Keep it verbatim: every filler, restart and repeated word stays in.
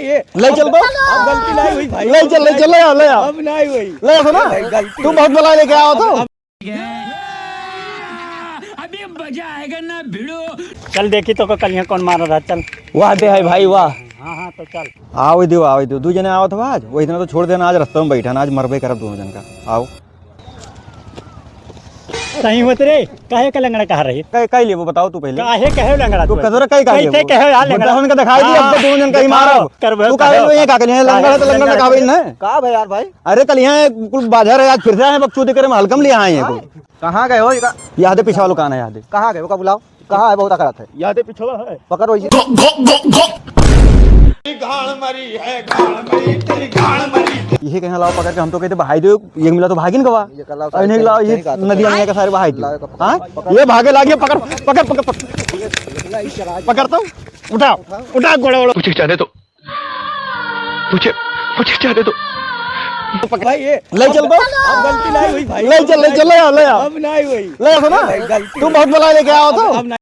ले चल बा। अब गलती नहीं हुई भाई। ले चल, ले चल, ले आ, ले आ। अब नहीं हुई। ले आ, सुना? भाई, गलती तू बहुत बला लेके आवा तो। अभी मजा आएगा ना भिड़ो। चल देखी तो को कलिया कौन मार रहा, चल। वाह दे है भाई, वाह। हाँ, हाँ, तो चल। आवे दियो, आवे दियो। दू जने आवत बा आज, वही दिन तो छोड़ देना, आज रस्ता में बैठा ना, आज मरबे करब दोनों जन का। आओ। सही मत रे, काहे का लंगड़ा कहा रही? काहे, काहे लेबो बताओ तू पहले। काहे कहे लंगड़ा तू तू? कजरा काहे, काहे कैसे लेबो? कहे यार लंगड़ा? बता उनका दिखाई दी, हाँ, अब दोनों जन का ही दिखाओ, मारो। करबो, तू काहे कहो। ये का करिए, लंगड़ा है तो लंगड़ा लंगड़ा दिखावे है। ना। का भाई यार भाई? अरे कल यहाँ एक कुल बाजार है, आज फिर से आए हैं बकचोदी करे में, हल्कम लिया आए हैं हाँ? कुल। कहाँ गए हो इनका? याद है पीछे वाला कान है, याद है। कहाँ गए हो, का बुलाओ? कहाँ है, बहुत अकड़त है। यादे पिछवा है। पकड़ वही। यही कहीं लाओ पकड़ के, हम तो कहते बहाई दो, ये मिला तो भागिन गवा। ये कर लाओ, और इन्हें लाओ, ये यही कहा तो नदिया में के सारे बहाई दो। लाओ, पकड़, हाँ? पकड़। ये भागे लागे, पकड़, पकड़, पकड़, पकड़। पकड़ तो, उठा, उठा गोड़ा, गोड़ा। मुझे जाने दो, मुझे, मुझे जाने दो। भाई, ये ले चल बा। अब गलती नहीं हुई भाई। ले चल, ले चल, ले आ, ले आ। अब नहीं हुई। ले आ, सुना? भाई, गलती तू बहुत बला लेके आओ तो। अब नहीं।